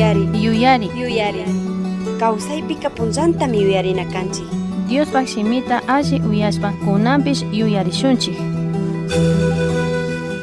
Yuyari. Yuyari. Yuyari. Kawsaypika punllantami yuyarina kanchik. Diospaj shimita alli uyashpa kunanpish yuyarishunchik.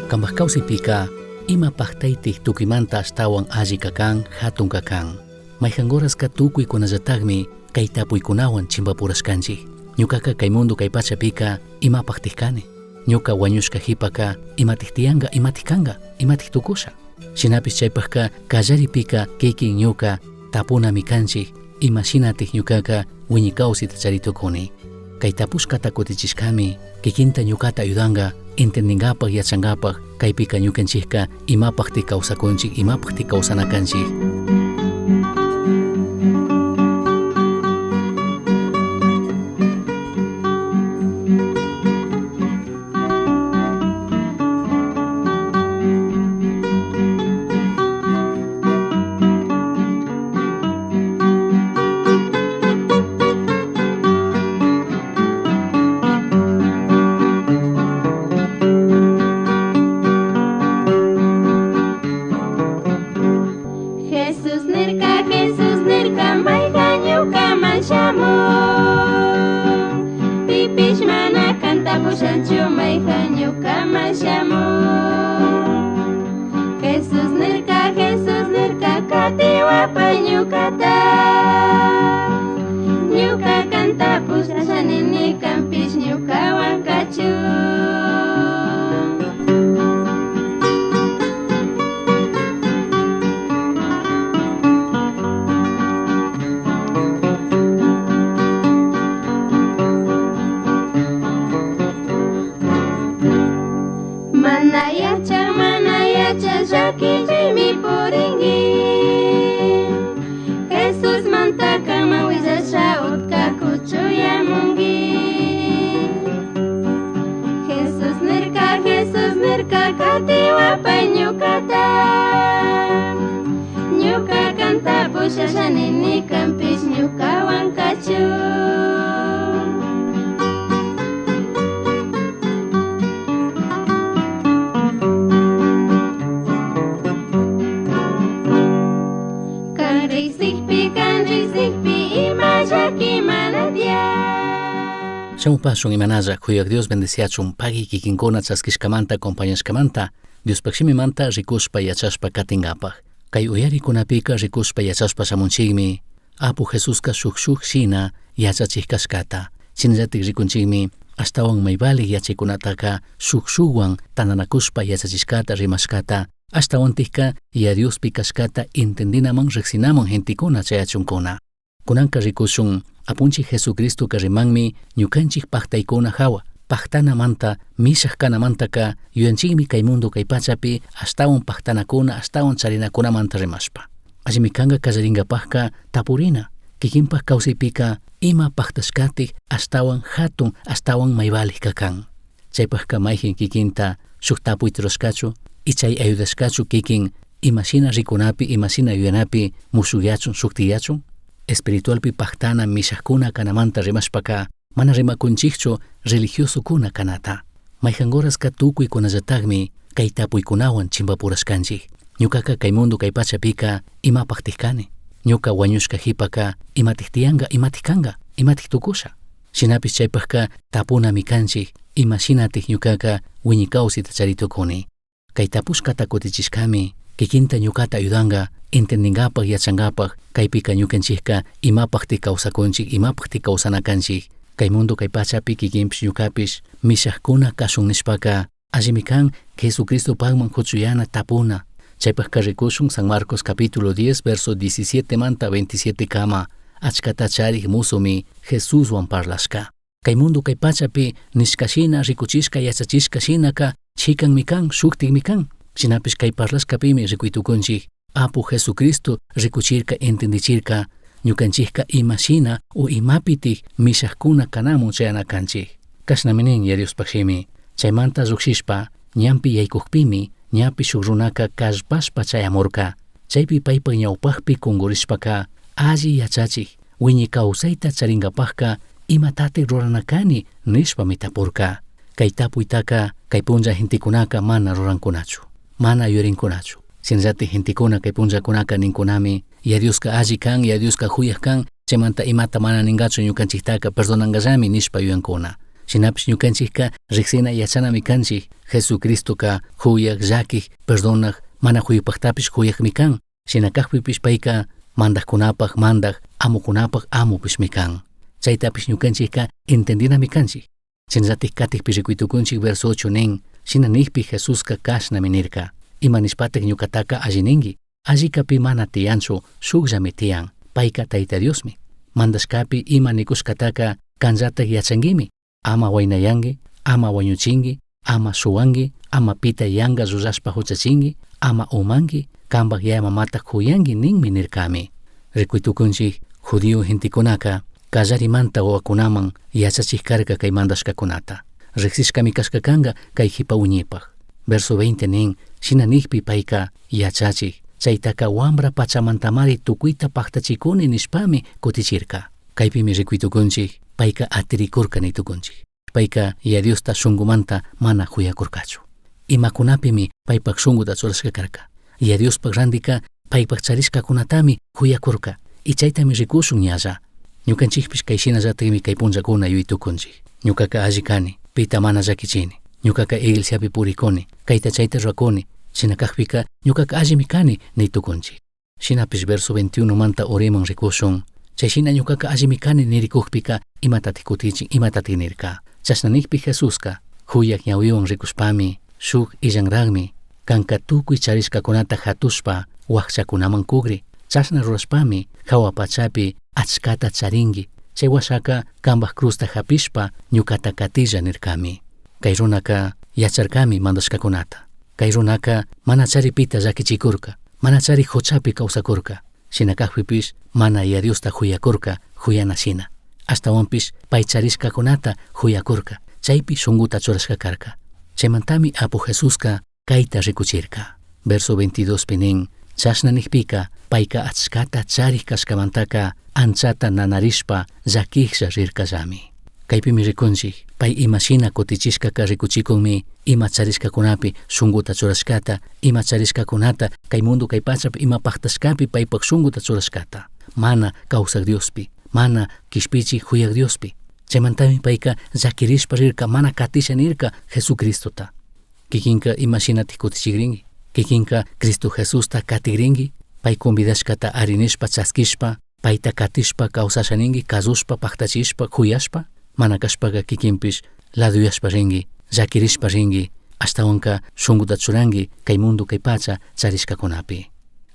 Kambaj kawsaypika ima paktaytik tukuymanta ashtawan alli kakan hatun kakan. Mayjangoraska tukuykunallatakmi kay tapuykunawan chimpapurashkanchik. Ñukaka kay mundo kay pachapika imapaktik kani. Ñuka wañushka jipaka imatik tiyanka imatik kanka imatik tukusha. Shinapish chaypakka kallaripika kikin ñuka tapunami kanchik imashinatik ñukaka wiñi kawsayta chari tukuni. Kay tapushkata kutichishkami kikinta ñukata ayudanka entendinkapak yachankapak kaypika ñukanchikka imapaktik kawsakunchik imapaktik kawsana kanchik. Jesús nirka, Jesús nirka, mayqa ñukaman shamun. Pipish mana kanta pushanchu, mayqa ñukaman shamun. Jesús nirka, Jesús nirka, katiwapay ñukata. Ñuka kanta pushashanini, kanpish ñukawan kachun. Mana yacha, mana yacha, llakichimi purinki. Jesus manta kanman willasha utka kuchuyamunki. Jesus nirka, Jesus nirka, katiwapay ñukata. Ñuka kanta pushashanini, kanpish ñukawan kachun. Kan riksikpi, kan riksikpi, ima llaki mana tiyan. Shamupashun imanalla kuyak Dios bendeciachun pagi kikinkuna chaskishkamanta acompañashkamanta Diospaj shimimanta rikushpa yachashpa katinkapak. Kay uyarikunapika rikushpa yachashpa shamunchikmi Apu Jesuska shuk shuk shina yachachik kashkata. Shinallatik rikunchikmi ashtawan maybali yachaykunataka shuk shukwan tantanakushpa yachachishkata rimashkata ashtawantikka ya Diospi kashkata entendinaman riksinaman gentekuna chayachunkuna. Kunanka rikushun Apunchik Jesucristoka rimanmi ñukanchik paktaykuna hawa paktanamanta mishak kanamantaka yuyanchikmi kay mundo kay pachapi ashtawan paktanakuna ashtawan charinakunamanta rimashpa. Allimi kanka kallarinkapakka tapurina kikinpak kawsaypika ima paktashkatik ashtawan hatun ashtawan mayvalikka kan. Chaypakka mayjin kikinta shuk tapuyta rurashkachu ichay ayudashkachu kikin imashina rikunapi imashina yuyanapi mushuyachun shuktiyachun. Espiritualpi paktana mishakuna kanamanta rimashpaka mana rimakunchikchu religiosokuna kanata. Mayjangoraska tukuykunallatakmi kay tapuykunawan chimpapurashkanchik. Ñukaka kay mundo kay pachapika imapaktik kani. Ñuka wañushka jipaka imatik tiyanka imatik kanka imatik tukusha. Shinapish chaypakka tapunami kanchik imashinatik ñukaka wiñi kawsayta chari tukuni. Kay tapushkata kutichishkami kikinta ñukata ayudanka entendinkapak yachankapak kaypika ñukanchikka imapaktik kawsakunchik imapaktik kawsana kanchik. Kay mundo kay pachapi kikinpish ñukapish mishakuna kashun nishpaka allimi kan Jesucristopakman kuchuyana tapuna. Chaypakka rikushun San Marcos capítulo 10 verso 17 manta 27 kama achkata charik musumi Jesuswan parlashka. Kay mundo kay pachapi nishkashina rikuchishka yachachishka shinaka chikanmi kan shuktikmi kan. Shinapish kay parlashkapimi rikuytukunchik Apu Jesucristo rikuchirka entendichirka ñukanchikka imashina o imapitik mishakuna kanamun chayana kanchik. Kashnami nin ya Diospaj shimi. Chaymanta llukshishpa ñanpi yaykukpimi ñapi shuk runaka kallpashpa chayamurka. Chaypi paypak ñawpakpi kunkurishpaka alli yachachik wiñi kawsayta charinkapakka imatatik rurana kani nishpami tapurka. Kay tapuytaka kay punlla gentekunaka mana rurankunachu, mana yuyarinkunachu. Shinallatik gentekuna kay punllakunaka ninkunami Yaya Dioska alli kan, Yaya Dioska juyaj kan, chaymanta imata mana ningachu ñukanchiktaka perdonangallami nishpa yuyankuna. Shinapish ñukanchikka riksina yachanami kanchik, Jesucristoka juyaj, llakij, perdonaj, mana juyupaktapish juyajmi kan. Shina kakpipish payka mandajkunapaj mandaj, amukunapaj amupishmi kan. Chaytapish ñukanchikka entendinami kanchik. Shinallatik katikpi rikuytukunchik verso 8 nin, shina nijpi Jesuska kashnami nirka, ima nishpatak ñukataka alli ninki, allika pi mana tiyanchu, shukllami tiyan, payka Tayta Diosmi. Mandashkapi ima nikushkataka kanllatak yachanguimi, ama huaynayanki, ama wañuchinki, ama shuwanki, ama pita yanka llullashpa huchachinki, ama umanki, kanpak yaya mamata juyanki ninmi nirkami. Rikuytukunchik judío gentekunaka kallarimanta wawakunaman yachachik karka kay mandashkakunata. Riksishkami kashka kanka kay jipa wiñipaj. Verso 20 nin, shina nijpi payka yachachik, chaytaka wambra pachamantamari tukuyta paktachikuni nishpami kutichirka. Kaypimi rikuytukunchik, payka atirikurka nitukunchik. Payka Yaya Diosta shunkumanta mana juyakurkachu. Imakunapimi paypak shunkuta churashka karka. Yaya Diospak randika paypak charishkakunatami juyakurka. Y chaytami rikushun ñalla. Ñukanchikpish kay shinallatakmi kay punllakuna yuytukunchik. Ñukaka alli kani, pita mana llakichini. Ñukaka iglesiapi purikuni, kayta chayta rurakuni. Shina kakpika ñukaka allimi kani nitukunchik. Shinapish verso 21 manta uriman rikushun. Chay shina ñukaka allimi kani nirikukpika imatatik kutichin, imatatik nirka. Chashna nikpi Jesuska juyaj ñawiwan rikushpami shuk illanrakmi kanka tukuy charishkakunata hatushpa wakchakunaman kugri. Chashna rurashpami jawa pachapi achkata charinki. Chay washaka kanpak cruzta hapishpa ñukata katilla nirkami. Kay runaka yacharkami mandashkakunata. Kay runaka mana charipita llakichikurka, mana chari huchapi kawsakurka. Shina kakpipish mana Yaya Diosta juyakurka, juyana shina. Ashtawanpish pay charishkakunata juyakurka, chaypi shunkuta churashka karka. Chaymantami Apu Jesuska kayta rikuchirka. Verso 22 pi nin, chashna nikpika payka achkata charik kashkamantaka anchata nanarishpa llakishlla rirkallami. Kaypimi rikunchik, pay imashina kutichishkaka rikuchikunmi ima charishkakunapi shunkuta churashkata, ima charishkakunata kay mundo kay pachapi ima paktashkapi paypak shunkuta churashkata. Mana kawsak Diospi, mana kishpichik juyak Diospi. Chaymantami payka llakirishpa rirka, mana katisha nirka Jesucristota. Kikinka imashinatik kutichikrinki, kikinka Cristo Jesusta katikrinki, pay convidashkata arinishpa chaskishpa, payta katishpa kawsasha ninki, kasushpa, paktachishpa, juyashpa, mana kashpaka kikinpish laduyashpa rinki, llakirishpa rinki, ashtawanka shunkuta churanki kay mundo kay pacha charishkakunapi.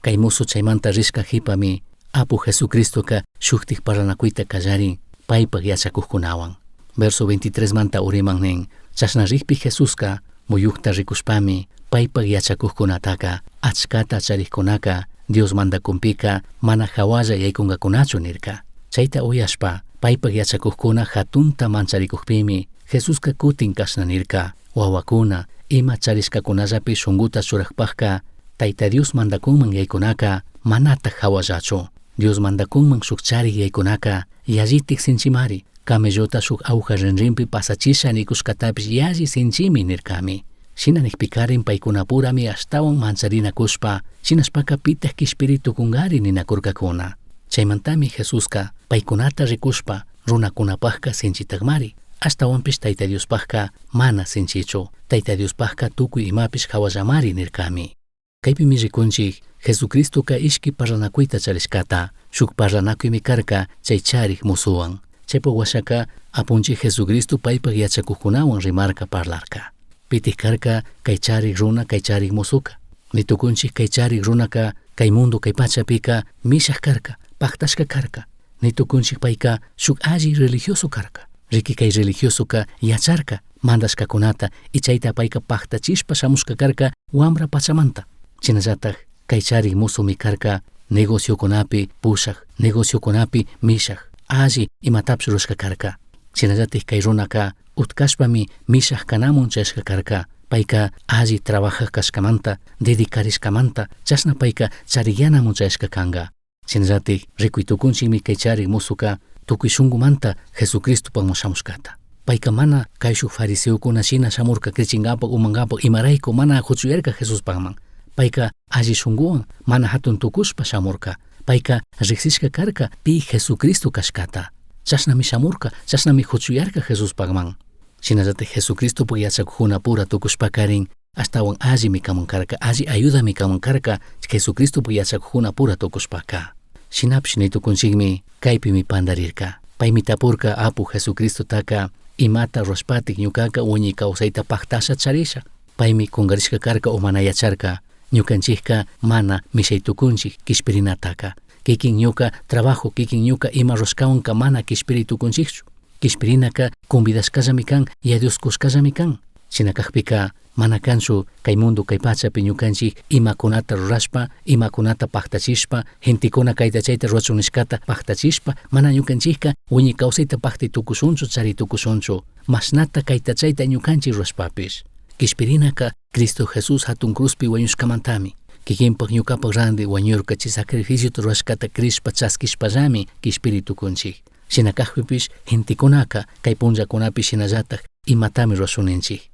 Kay musu chaymanta rishka jipami Apu Jesucristoka shuktik parlanakuyta kallarin paypak yachakukkunawan. Verso 23 manta uriman nin, chashna rikpi Jesuska muyukta rikushpami paypak yachakukkunataka achkata charikkunaka Dios mandakunpika mana hawalla yaykunkakunachu nirka. Chayta uyashpa paypak yachakukkuna hatunta mancharikukpimi Jesuska kutin kashna nirka, wawakuna ima charishkakunallapi shunkuta churakpakka Tayta Dios mandakunman yaykunaka manatak hawallachu. Dios mandakunman shuk charik yaykunaka yallitik sinchimari. Camellota shuk aguja rinrinpi pasachisha nikushkatapish yalli sinchimi nirkami. Shina nikpikarin paykunapurami ashtawan mancharinakushpa shinashpaka pitak kishpiri tukunkari ninakurkakuna. Chaymantami Jesuska paykunata rikushpa runakunapakka sinchitakmari. Ashtawanpish Tayta Diospakka mana sinchichu. Tayta Diospakka tukuy imapish hawallamari nirkami. Kaypimi rikunchik Jesucristoka ishki parlanakuyta charishkata, shuk parlanakuymi karka chay charik musuwan. Chaypak washaka apunchik Jesucristo paypak yachakukkunawan rimarka parlarka. Pitik karka kay charik runa kay charik musuka. Nitukunchik kay charik runaka kay mundo kay pachapika mishak karka, paktashka karka. Nitukunchik payka shuk alli religioso karka. Riki kay religiosoka yacharka mandashkakunata y chayta payka paktachishpa shamushka karka wambra pachamanta. Shinallatak kay charik musumi karka negociokunapi pushak, negociokunapi mishak, alli imatapish rurashka karka. Shinallatik kay runaka utkashpami mishak kanamun chayashka karka. Payka alli trabajak kashkamanta, dedicarishkamanta, chashna payka chariyanamun chayashka kanka. Shinallatik rikuy tukunchikmi kay charik musuka tukuy shunkumanta Jesucristopakman shamushkata. Payka mana kayshuk fariseokuna shina shamurka krichinkapak umankapak imarayku mana huchuyarka Jesuspakman. Payka alli shunkuwan mana hatun tukushpa shamurka. Payka riksishka karka pi Jesucristo kashkata. Chashnami shamurka, chashnami huchuyarka Jesuspakman. Shinallatak Jesucristopak yachakukkunapura tukushpakarin ashtawan allimi kaman karka, alli ayudami kaman karka Jesucristopak yachakukkunapura tukushpaka. Shinapish ni tukunchikmi kaypimi pandarirka. Paymi tapurka Apu Jesucristotaka imata rurashpatik ñukaka wiñay kawsayta paktasha charisha. Paymi kunkarishka karka o mana yacharka ñukanchikka mana mishay tukunchik kishpirinataka. Kikin ñuka trabajo, kikin ñuka ima rurashkawanka mana kishpiri tukunchikchu. Kishpirinaka convidashkallami kan, Yaya Dios kushkallami kan. Shina kakpika mana kanchu kay mundo kay pachapi ñukanchik imakunata rurashpa, imakunata paktachishpa, gentekuna kayta chayta rurachun nishkata paktachishpa, mana ñukanchikka wiñay kawsayta paktay tukushunchu, chari tukushunchu. Mashnata kayta chayta ñukanchik rurashpapish. Kishpirinaka Cristo Jesús hatun cruzpi wañushkamantami. Kikinpak ñukapak randi wañurka chay sacrificiota rurashkata crishpa chaskishpallami kishpiri tukunchik. Shina kakpipish gentekunaka kay punllakunapi shinallatak imatami rurashuninchik.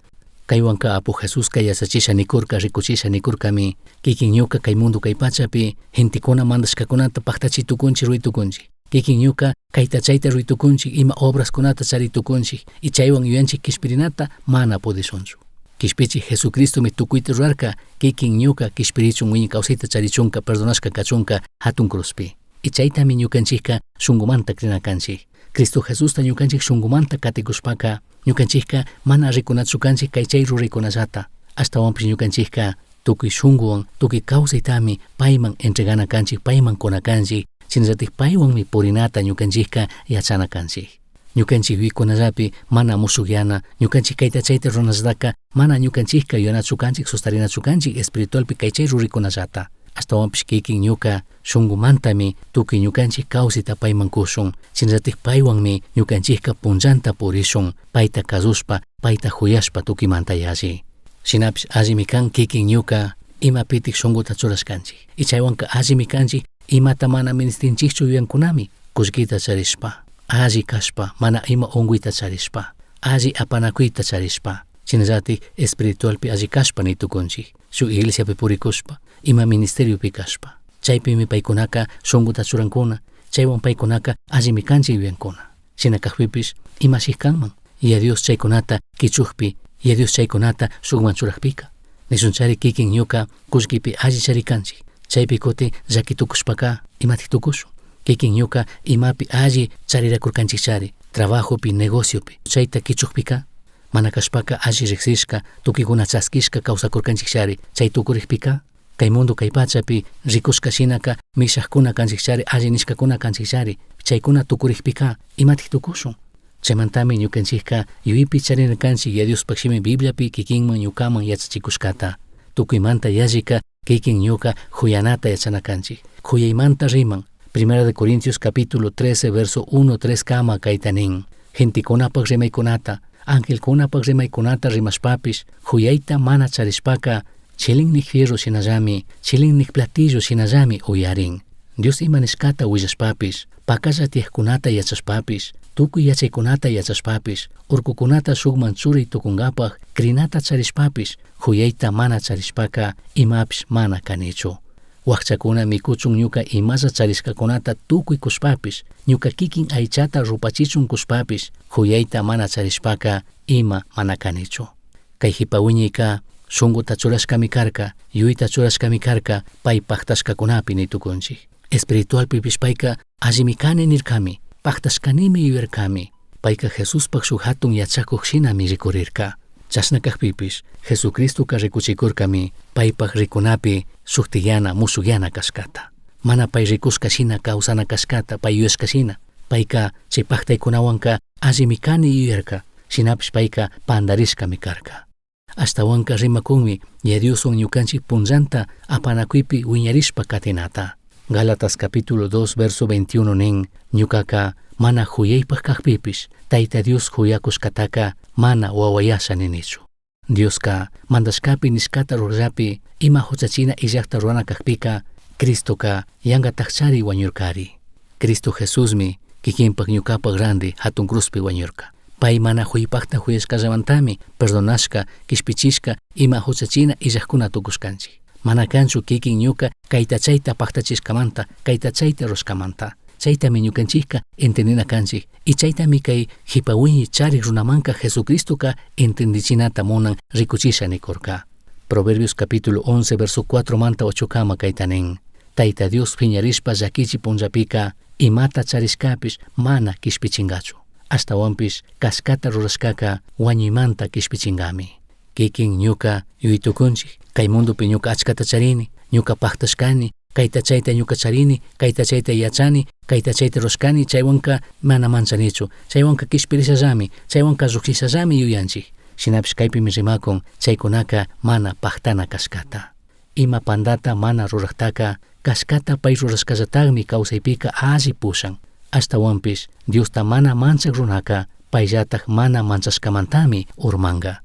Kaywanka Apu Jesuska yachachisha nikurka, rikuchisha nikurkami, kikin ñuka kay mundo kay pachapi gentekuna mandashkakunata paktachi tukunchik, ruray tukunchik. Kikin ñuka kayta chayta ruray tukunchik, ima obraskunata chari tukunchik, y chaywan yuyanchik kishpirinata mana pudishunchu. Kishpichik Jesucristomi tukuyta rurarka, kikin ñuka kishpirichun wiñay kawsayta charichunka, perdonashka kachunka hatun cruzpi. Y chaytami ñukanchikka shunkumanta crina kanchik. Cristo Jesusta ñukanchik shunkumanta katikushpaka, ñukanchikka mana rikunachu kanchik kay chay ruraykunallata. Ashtawanpish ñukanchikka tukuy shunkuwan, tukuy kawsaytami payman entregana kanchik, payman kuna kanchik, shinallatik paywanmi purinata ñukanchikka yachana kanchik. Ñukanchik yuyaykunallapi mana mushukyana, ñukanchik kayta chayta ruranallataka mana ñukanchikka yuyanachu kanchik, sustarinachu kanchik espiritualpi kay chay ruraykunallata. Ashtawanpish kikin ñuka shunkumantami tukuy ñukanchik kawsayta payman kushun, shinallatik paywanmi ñukanchikka punllanta purishun, payta kasushpa, payta huyashpa tukuymanta yalli. Shinapish allimi kan kikin ñuka imapitik shunkuta churashkanchik. Y chaywanka allimi kanchik imata mana ministinchikchu yuyankunami kullkita charishpa, alli kashpa, mana ima unkuyta charishpa, alli apanakuyta charishpa, shinallatik espiritualpi alli kashpa ni tukunchik, shuk iglesiapi purikushpa, ima ministeriopi kashpa. Chaypimi paykunaka shunkuta churankuna, chaywan paykunaka allimi kanchik yuyankuna. Shina kakpipish imashik kanman, Yaya Dios chaykunata kichukpi, Yaya Dios chaykunata shukman churakpika. Nishunchari kikin ñuka kullkipi alli charikanchik, chaypi kutin llaki tukushpaka imatik tukushun. Kikin ñuka imapi alli charirakurkanchikchari, trabajopi, negociopi, chayta kichukpika, mana kashpaka alli riksishka, tukuykuna chaskishka kawsakurkanchikchari, chay tukurikpika, kay mundo kay pachapi rikushka shinaka mishakuna kanchikchari, alli nishkakuna kanchikchari, chaykuna tukurikpika imatik tukushun. Chaymantami ñukanchikka yuyaypi charina kanchik Yaya Diospak shimi Bibliapi kikinman ñukaman yachachikushkata. Tukuymanta yallika kikin ñuka huyanata yachana kanchik. Huyaymanta riman. Primera de Corintios capítulo 13 verso 1 3 kama kayta nin. Gentekunapak rimaykunata, angelkunapak rimaykunata rimashpapish, huyayta mana charishpaka, chilinnik fierro shinallami, chilinnik platillo shinallami uyarin. Dios ima nishkata willashpapish, pakalla tiyakkunata yachashpapish, tukuy yachaykunata yachashpapish, urkukunata shukman churay tukunkapak crinata charishpapish, huyayta mana charishpaka imapish mana kanichu. Wakchakuna mikuchun ñuka imalla charishkakunata tukuy kushpapish, ñuka kikin aychata rupachichun kushpapish, huyayta mana charishpaka ima mana kanichu. Kay jipa wiñayka shunkuta churashkami karka, yuyayta churashkami karka, pay paktashkakunapi ni tukunchik. Espiritualpipish payka allimi kani nirkami, paktashkanimi yuyarkami. Payka Jesuspak shuk hatun yachakuk shinami rikurirka. Chashna kakpipish Jesucristoka rikuchikurkami paypak rikunapi shuktiyana, mushukyana kashkata. Mana pay rikushka shina kawsana kashkata, pay yuyashka shina. Payka chay paktaykunawanka allimi kani yuyarka, shinapish payka pandarishkami karka. Ashtawanka rimakunmi Yaya Dioswan ñukanchik punllanta apanakuypi wiñarishpa katinata. Gálatas capítulo 2 verso 21 nin, ñukaka mana huyaypak kakpipish, Tayta Dios huyakushkataka mana wawayasha ninichu. Dioska mandashkapi nishkata rurallapi ima huchachina illakta rurana kakpika, Cristoka yankatakchari wañurkari. Cristo Jesusmi kikinpak ñukapak randi hatun cruzpi wañurka. Pay mana huypakta huyashkallamantami perdonashka, kishpichishka ima huchachina illakkuna tukushkanchik. Mana kanchu kikin ñuka kayta chayta paqtachishkamanta, kayta chayta rurashkamanta. Chaytami ñukanchikka entendina kanchik. Y chaytami kay jipawiñi charik runamanka Jesucristoka entendichinata munan rikuchisha nikurka. Proverbios capítulo 11 verso 4 manta 8 kama kayta nin. Tayta Dios phiñarishpa llakichi punllapika imata charishkapish mana kishpichingachu. Ashtawanpish kashkata rurashkaka wañuymanta kishpichingami. Kikin ñuka yuytukunchik, kay mundopi ñuka achkata charini, ñuka paqtashkani, kayta chayta ñuka charini, kayta chayta yachani, kayta chayta rurashkani, chaywanka mana manchanichu, chaywanka kishpirishallami, chaywanka lluqshishallami yuyanchik. Shinapish kaypimi rimakun chaykunaka mana paqtana kashkata. Ima pandata mana ruraktaka kashkata pay rurashkallatagmi kawsaypika alli pushan. Ashtawanpish Diosta mana manchak runaka payllatak mana manchashkamantami urmanga.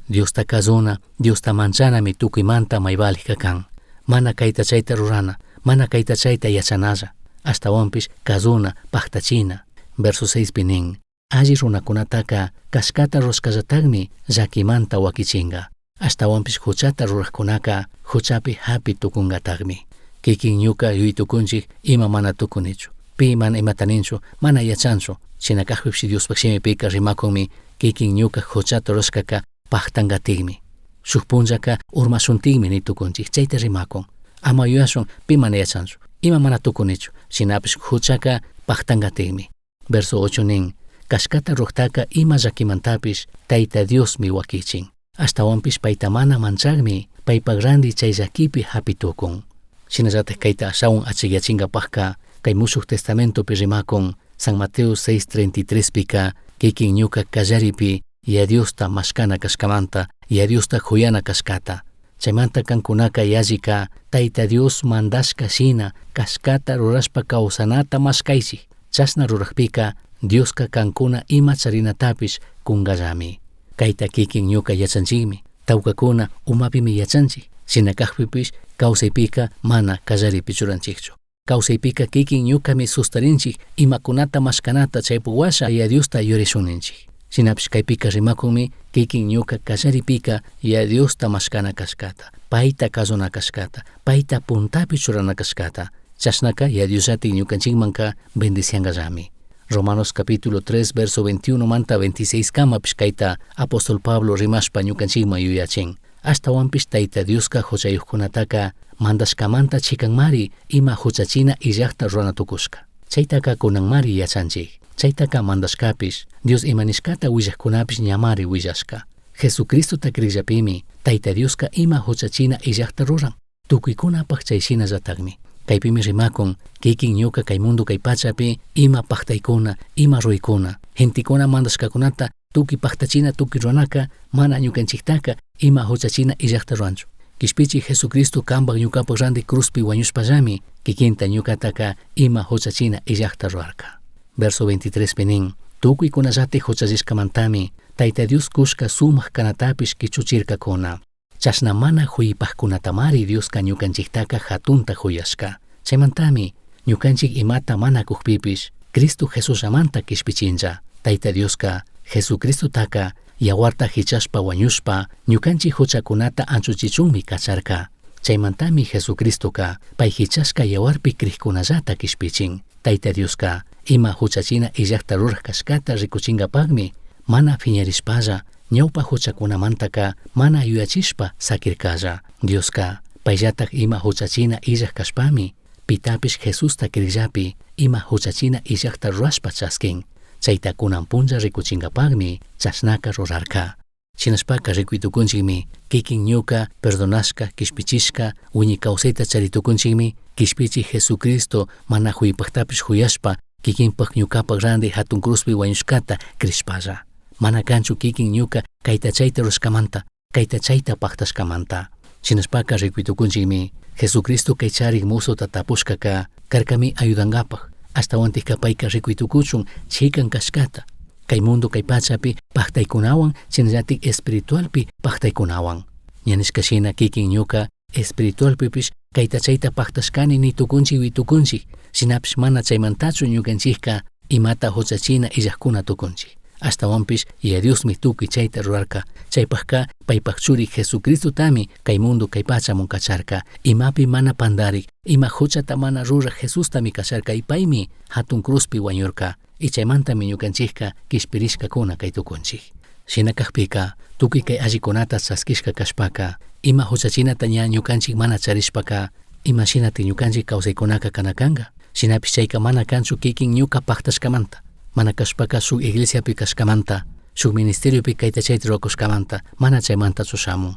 Diosta kazuna, Diosta manchanami tukuymanta mayvalika kan. Mana kayta chayta rurana, mana kayta chayta yachanalla. Ashtawanpish kazuna, paqtachina. Verso 6 pi nin, alli runakunataka kashkata rurashkallatagmi llakimanta wakichinga. Ashtawanpish huchata rurajkunaka huchapi hapi tukungatagmi. Kikin ñuka yuytukunchik ima mana tukunichu. Pi mana imata ninchu, mana yachanchu. Shina kajpipish Diospaj shimipika rimakunmi kikin ñuka huchata rurashkaka paqtangatikmi. Shuk punllaka urmashuntikmi ni tukunchik, chayta rimakun. Ama yuyashun pi mana yachanchu, ima mana tukunichu, shinapish huchaka paqtangatikmi. Verso 8 nin, kashkata ruraktaka ima llakimantapish Tayta Diosmi wakichin. Ashtawanpish payta mana manchakmi paypak randi chay llakipi hapi tukun. Shinallatak kayta ashawan achikyachingapakka kay Mushuq Testamentopi rimakun San Mateo 6:33 pika kikin ñuka kallaripi ya Diosta mashkana kashkamanta, ya Diosta huyana kashkata. Chaymanta kankunaka yallika Tayta Dios mandashka shina kashkata rurashpa kawsanata mashkaychik. Chashna rurajpika Dioska kankuna ima charinatapish kungallami. Kayta kikin ñuka yachanchikmi, tawkakuna umapimi yachanchik. Shina kajpipish kawsaypika mana kallaripi churanchikchu. Kawsaypika kikin ñukami sustarinchik imakunata mashkanata chaypuk washa ya Diosta yurishunninchik. Shinapish kaypika rimakunmi kikin ñuka kallaripika ya Diosta mashkana kashkata, payta kazuna kashkata, payta puntapi churana kashkata. Chashnaka ya Diosllatik ñukanchikmanka bendiciangallami. Romanos capítulo 3 verso 21 manta 26 kamapish kayta apóstol Pablo rimashpa ñukanchikman yuyachin. Ashtawanpish Tayta Dioska huchayuqkunataka mandashkamanta chikanmari ima huchachina illaqta rurana tukushka. Chaytaka kunanmari yachanchik. Chaytaka mandashkapish Dios ima nishkata willaqkunapish ñamari willashka. Jesucristota kriyllapimi Tayta Dioska ima huchachina illaqta ruran. Tukuykunapaq chay shinallataqmi. Kaypimi rimakun kikin ñuka kay mundo kay pachapi ima paqtaykuna, ima ruykuna, gentekuna mandashkakunata tukuy paqtachina tukuy ruranaka mana ñukanchiktaka ima huchachina illaqta ruranchu. Kishpichi Jesucristo kanpak ñukapak ranti cruzpi wañushpallami kikinta ñukataka ima huchachina illaqta rurarka. Verso 23 pi nin, tukuykunallatik huchallishkamantami Tayta Dios kushka sumak kanatapish kichuchirkakuna. Chashna mana huypajkunatamari Dioska ñukanchiktaka hatunta huyashka. Chaymantami ñukanchik imata mana kukpipish Cristo Jesusllamanta kishpichinlla. Tayta Dioska Jesucristotaka yawarta hichashpa wañushpa ñukanchik huchakunata anchuchichunmi kacharka. Chaymantami Jesucristoka pay hichashka yawarpi krikkunallata kishpichin. Tayta Dioska ima huchachina illaqta ruraj kashkata rikuchinkapakmi mana phiñarishpalla ñawpa huchakunamantaka mana yuyachishpa sakirkalla. Dioska payllatak ima huchachina illaq kashpami pitapish Jesusta krikllapi ima huchachina illaqta rurashpa chaskin. Chayta kunan punlla rikuchinkapakmi chashnaka rurarka. Shinashpaka rikuy tukunchikmi kikin ñuka perdonashka kishpichishka wiñay kawsayta chari tukunchikmi kishpichi Jesucristo mana huypaktapish huyashpa kikinpak ñukapak ranti hatun cruzpi wañushkata krishpalla. Mana kanchu kikin ñuka kayta chayta rurashkamanta, kayta chayta paqtashkamanta. Shinashpaka rikuy tukunchikmi Jesucristo kay charik musuta tapushkaka karkami ayudankapak, ashtawantikka payka rikuy tukuchun chikan kashkata. Kay mundo kay pachapi paqtaykunawan shinallatik espiritualpi paqtaykunawan. Ña nishka shina kikin ñuka espiritualpipish kayta chayta paqtashkani ni tukunchik witukunchik, shinapish mana chaymantachu ñukanchikka imata huchachina illaqkuna tukunchik. Ashtahuanpish Yaya Diosmi tucui chaita rurarca. Chaipajca paipaj churi Jesucristotami cai mundo cai pachaman cacharca. Imapi mana pandarij, ima juchata mana ruraj Jesustami cacharca y paimi jatun cruzpi huañurca. Y chaimantami ñucanchijca quishpirishcacuna cai tucunchij. Shina cajpica, tucui cai allicunata chasquishca cashpaca, ima juchachinata ña ñucanchij mana charishpaca, ima shinati ñucanchij causaicunaca cana canga. Shinapish chaica mana canchu kikin ñuca pajtashcamanta. Mana cashpaca shuk iglesiapi cashcamanta, shuk ministeriopi caita chaita ruracushcamanta, mana chaimantachu shamun.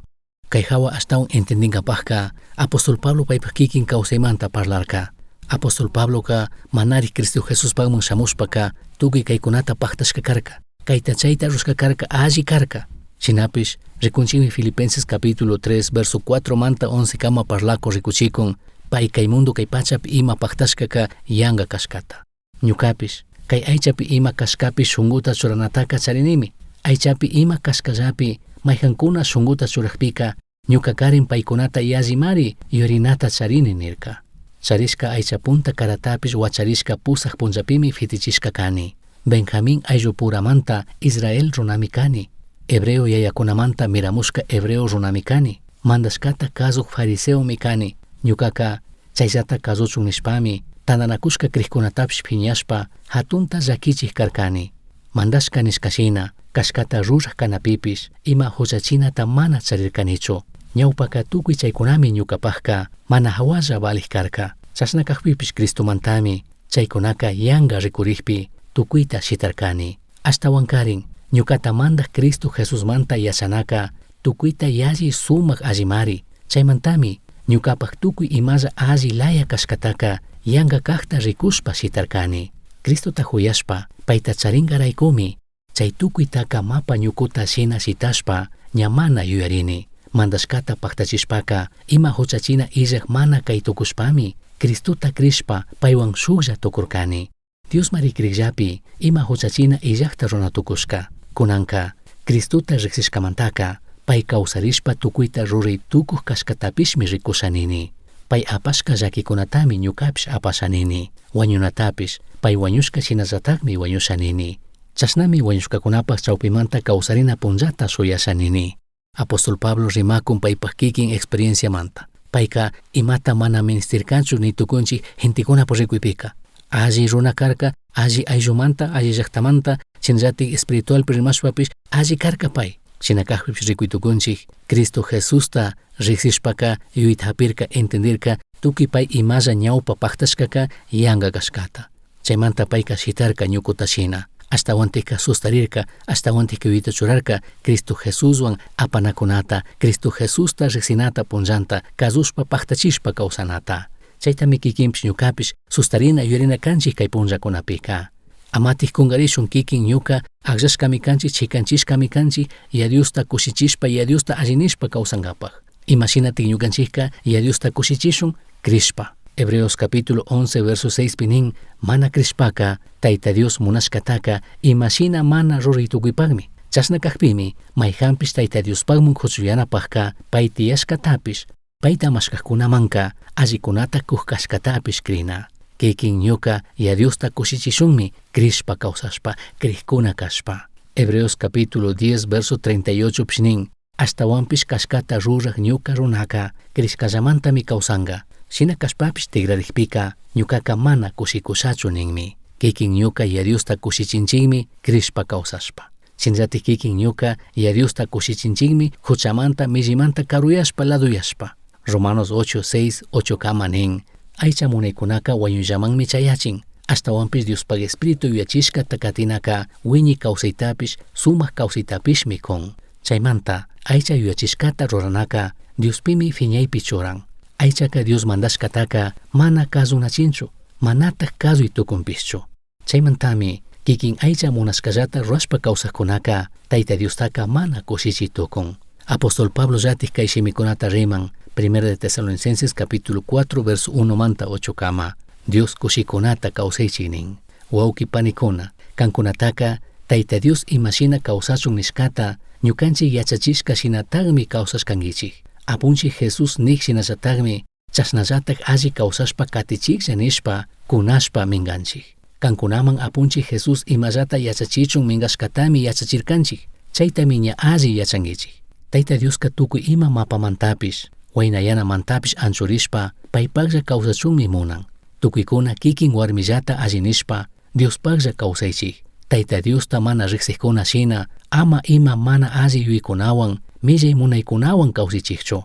Cai jahua ashtahuan entendingapajca, apóstol Pablo paipaj kikin causaimanta parlarca. Apóstol Pabloca manarij Cristo Jesuspajman shamushpaca tucui caicunata pajtashca carca. Caita chaita rurashca carca, alli carca. Shinapish, ricunchikmi Filipenses capítulo 3, verso 4 manta 11 kama parlaco ricuchicun, pai cai mundo cai pachapi ima pajtashcaca yanga cashcata. Ñucapish, cai aichapi ima cashcapi shunguta churanataca charinimi. Aichapi ima cashcallapi maijancuna shunguta churajpica, ñuca karin paicunata yallimari yurinata charini nirca. Charishca aicha punta caratapish huacharishca pusaj punllapimi fitichishca cani. Benjamín ayllupuramanta Israel runami cani. Hebreo yayacunamanta miramushca hebreo runami cani. Mandashcata cazuj fariseomi cani. Ñucaca chayllata cazuchun nishpami tandanacushca crijcunatapish phiñashpa jatunta llaquichij carcani. Mandashca nishca shina cashcata ruraj canapipish ima juchachinata mana charircanichu. Ñawpaca tucui chaicunami ñucapajca mana jahualla valij carca. Chashna cajpipish Cristomantami chaicunaca yanga ricurijpi tucuita shitarcani. Ashtahuancarin ñucata mandaj Cristo Jesusmanta yachanaca tucuita yalli sumaj allimari. Chaimantami ñucapaj tucui imalla alli laya cashcataca yanga cajta ricushpa shitarcani. Cristota juyashpa paita charingaraykumi chay tucuitaca mapa ñucuta shina shitashpa ña mana yuyarini. Mandashcata pajtachishpaca ima juchachina illaj mana cai tucushpami Cristota crishpa paihuan shujlla tucurcani. Diosmari crijllapi ima juchachina illajta runa tucushca. Cunanca Cristota rijsishcamantaca pai causarishpa tucuita rurai tucuj cashcatapishmi ricushanini. Pai apashca llaquicunatami ñucapish apashanini. Huañunatapish pai huañushca shinallatajmi huañushanini. Chashnami huañushcacunapaj chaupimanta causarina punllata shuyashanini. Apóstol Pablo rimakun paipaj kikin experienciamanta. Paica imata mana ministircanchu ni tucunchij gentecunapak rikuypika. Alli runa karka, alli ayllumanta, alli llaktamanta, shinallatik espiritualpi rimashpapish alli karka pay. Shina kajpipish rikuy tucunchik, Cristo Jesusta riksishpaka yuyayta hapirka, entendirka, tukuy pay imalla ñawpa pajtashkaka yanga kashkata. Chaymanta payka shitarka ñukuta shina. Ashtawantika sustarirka, ashtawantika yuyayta churarka, Cristo Jesuswan apanakunata, Cristo Jesusta riksinata punllanta, kazushpa pajtachishpa kawsanata. Chaytami kikinpish ñukapish sustarina yuyarina kanchik kay punllakunapika. Amatik kungarishun kikin ñuka akllashkami kanchik, chikanchishkami kanchik, Yaya Diosta kushichishpa, Yaya Diosta alli nishpa kawsankapaj. Imashinatik ñukanchikka Yaya Diosta kushichishun crishpa. Hebreos capítulo 11 verso 6 pi nin, mana crishpaka Tayta Dios munashkataka imashina mana ruray tukuypakmi. Chashna kajpimi mayjanpish Tayta Diospakman kuchuyanapajka pay tiyashkatapish, payta mashkajkunamanka allikunata kuj kashkatapish crina. Kikin ñuka Yaya Diosta kushichishunmi crishpa kawsashpa, crijkuna kashpa. Hebreos capítulo 10 verso 38 pish nin, ashtahuanpish kashkata ruraj ñuka runaka crishkallamantami kawsanka. Shina kashpapish tigrarikpika ñukaka mana kushikushachu ninmi. Kikin ñuka Yaya Diosta kushichinchikmi crishpa kawsashpa. Shinallatik kikin ñuka Yaya Diosta kushichinchikmi juchamanta millimanta karuyashpa laduyashpa. Romanos 8, 6, 8 kama nin, aycha munaykunaka wañuyllamanmi chayachin. Ashtahuanpish Diospaj Espíritu yuyachishkata katinaka wiñi kawsaytapish sumak kawsaytapishmi kun. Chaymanta aycha yuyachishkata ruranaka Diospimi phiñaypi churan. Aychaka Dios mandashkataka mana kazunachinchu, manataj kazuy tukunpishchu. Chaymantami kikin aycha munashkallata rurashpa kawsajkunaka Tayta Diostaka mana kushichi tukun. Apóstol Pablo llatik kay shimikunata riman, Primera de Tesalonicenses capítulo 4 verso 1 manta 8 kama. Dios kushikunata kawsaychik nin. Wawqi panikuna, kankunataka Tayta Dios imashina kawsachun nishkata ñukanchik yachachishka shinatakmi kawsashkankichik. Apunchik Jesús nik shinallatakmi chashnallatak alli kawsashpa katichiklla nishpa kunashpa minkanchik. Kankunaman apunchik Jesús imallata yachachichun minkashkatami yachachirkanchik. Chaytami ña alli yachankichik. Tayta Dioska tukuy ima mapamantapish, waynayanamantapish anchurishpa paypaklla kawsachunmi munan. Tukuykuna kikin warmillata alli nishpa Diospaklla kawsaychik. Tayta Diosta mana riqsiqkuna shina ama ima mana alli yuyaykunawan millay munaykunawan kawsaychikchu.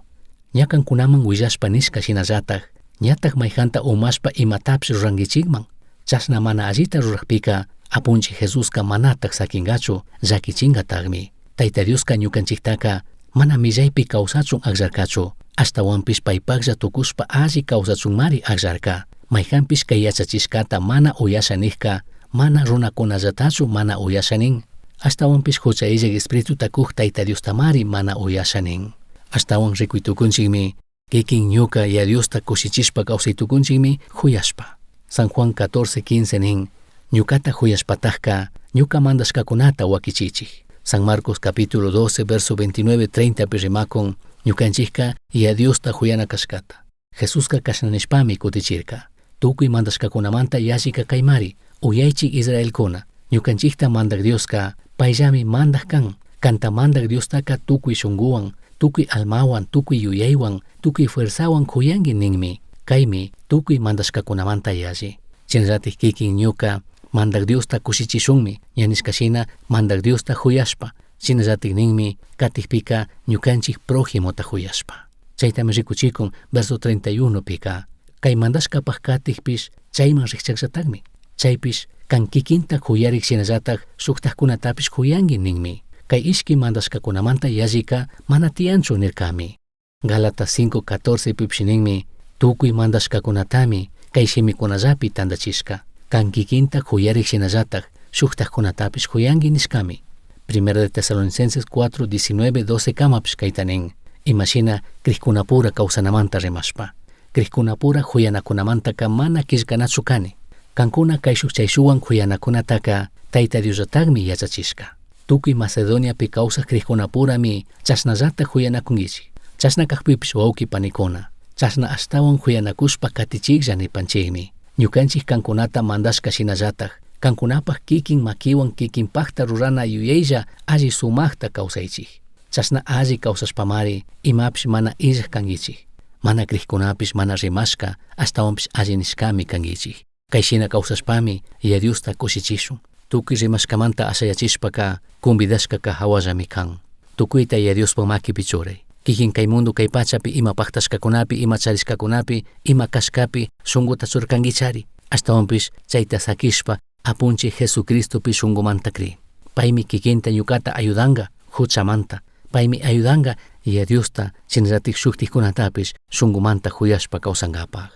Ña kankunaman willashpa nishka shinallatak, ñatak mayjanta umashpa imatapish rurankichikman. Chashna mana allita rurakpika apunchik Jesuska manatak sakinkachu llakichinkatakmi. Tayta Dioska ñukanchiktaka mana millaypi kawsachun akllarkachu, ashtawanpish paypaklla tukushpa alli kawsachunmari akllarka. Mayjanpish kay yachachishkata mana uyasha nijka, mana runakunallatachu mana uyasha nin. Ashtawanpish hucha illak Espirituta kuk Tayta Diostamari mana uyasha nin. Ashtawan rikuytukunchikmi, kikin ñuka ya Diosta kushichishpa kawsaytukunchikmi huyashpa. San Juan 14:15 nin, ñukata huyashpatajka ñuka mandashkakunata wakichichik. San Marcos capítulo 12 verso 29 30 pi rimakun, ñukanchikka ya Diosta huyana kashkata. Jesuska kashna nishpami kutichirka. Tukuy mandashkakunamanta yallika kaymari, uyaychik Israelkuna, ñukanchikta mandak Dioska payllami mandak kan. Kanta mandak Diostaka tukuy shunkuwan, tukuy almawan, tukuy yuyaywan, tukuy fuerzawan kuyanki ninmi. Kaymi tukuy mandashkakunamanta yalli. Shinallatik kikin ñuka mandak Diosta kushichishunmi, ña nishka shina mandak Diosta huyashpa. Shinallatik ninmi katikpika ñukanchik prójimota huyashpa. Chaytami rikuchikun verso 31 pika. Kay mandashkapak katikpish chayman rikchakllatakmi. Chaypish kan kikinta huyarik shinallatak shuktakkunatapish huyanki ninmi. Kay ishki mandashkakunamanta yallika mana tiyanchu nirkami. Gálatas 5:14 pipish ninmi, tukuy mandashkakunatami kay shimikunallapi tantachishka. Kan kikinta huyarik shinallatak shuktakkunatapish huyanki nishkami. Primera de Tesalonicenses 4, 19, 12 kamapish kayta nin. Imashina krikkunapura kawsanamanta rimashpa. Krikkunapura huyanakunamantaka mana killkanachu kani. Kankuna kayshuk chayshuwan huyanakunataka Tayta Diosllatakmi yachachishka. Tukuy Macedoniapi kawsak krikkunapurami chashnallata huyanakunkichik. Chashna kakpipish wawqi panikuna, chashna ashtawan huyanakushpa katichiklla nipanchikmi. Ñukanchik kankunata mandashka shinallatak, kankunapak kikin makiwan kikinpakta rurana yuyaylla alli sumakta kawsaychik. Chashna alli kawsashpamari imapish mana illak kankichik. Mana krikkunapish mana rimashka, ashtawanpish alli nishkami kankichik. Kay shina kawsashpami Yaya Diosta kushichishun. Tukuy rimashkamanta ashayachishpaka convidashkaka hawallami kan. Tukuyta Yaya Diospa makipi churay. Kikin kay mundo kay pachapi ima paktashkakunapi, ima charishkakunapi, ima kashkapi shunkuta churkankichari. Ashtawanpish chayta sakishpa apunchik Jesucristopi shunkumanta kri. Paymi kikinta ñukata ayudanka huchamanta. Paymi ayudanka Yaya Diosta shinallatik shuktikkunatapish shunkumanta huyashpa kawsankapak.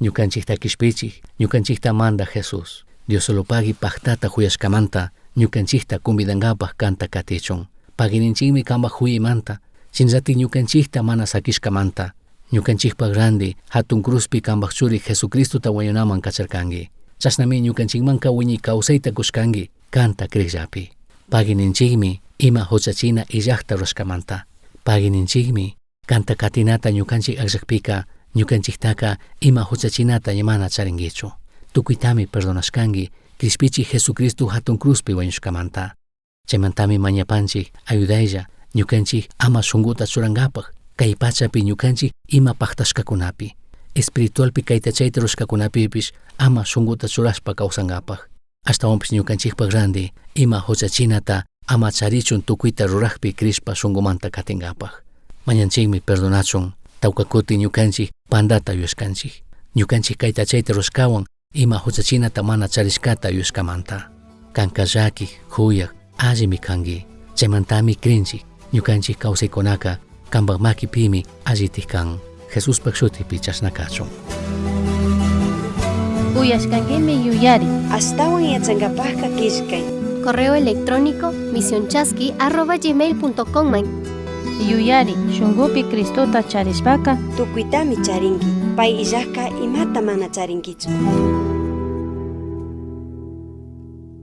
Ñukanchikta kishpichik, ñukanchikta manda Jesús. Diosolopagui paktata huyashkamanta ñukanchikta convidankapak kanta katichun. Pagininchikmi kanpak huyaymanta, shinallatik ñukanchikta mana sakishkamanta. Ñukanchikpak randi hatun cruzpi kanpak churi Jesucristota wañunaman kacharkanki. Chashnami ñukanchikmanka wiñay kawsayta kushkanki kanta krikllapi. Pagininchikmi ima huchachina illakta rurashkamanta. Pagininchikmi kanta katinata ñukanchik akllakpika ñukanchiktaka ima huchachinata mana charinkichu. Tukuytami perdonashkanki Kishpichik Jesucristo hatun cruzpi wañushkamanta. Chaymantami mañapanchik ayudaylla ñukanchik ama shunkuta churankapak kay pachapi ñukanchik ima paktashkakunapi. Espiritualpi kayta chayta rurashkakunapipish ama shunkuta churashpa kawsankapak. Ashtawanpish ñukanchikpak randi ima huchachinata ama charichun tukuyta rurakpi krishpa shunkumanta katinkapak. Mañanchikmi perdonachun tawka kutin ñukanchik pandata yuyashkanchik. Ñukanchik kayta chayta rurashkawan ima huchachinata mana charishkata yuyashkamanta. Kanka llakik, huyak, allimi kanki. Chaymantami krinchik, ñukanchik kawsaykunaka kanpak makipimi allitik kan. Jesuspak shutipi chashna kachun. Uyashkankimi yuyari. Ashtawan yachankapakka killkay. Correo electrónico misionchasqui@gmail.com man. Yuyari, shunkupi Cristota charishpaka Tukuytami charinki. Pay illakka imata mana charinkichu.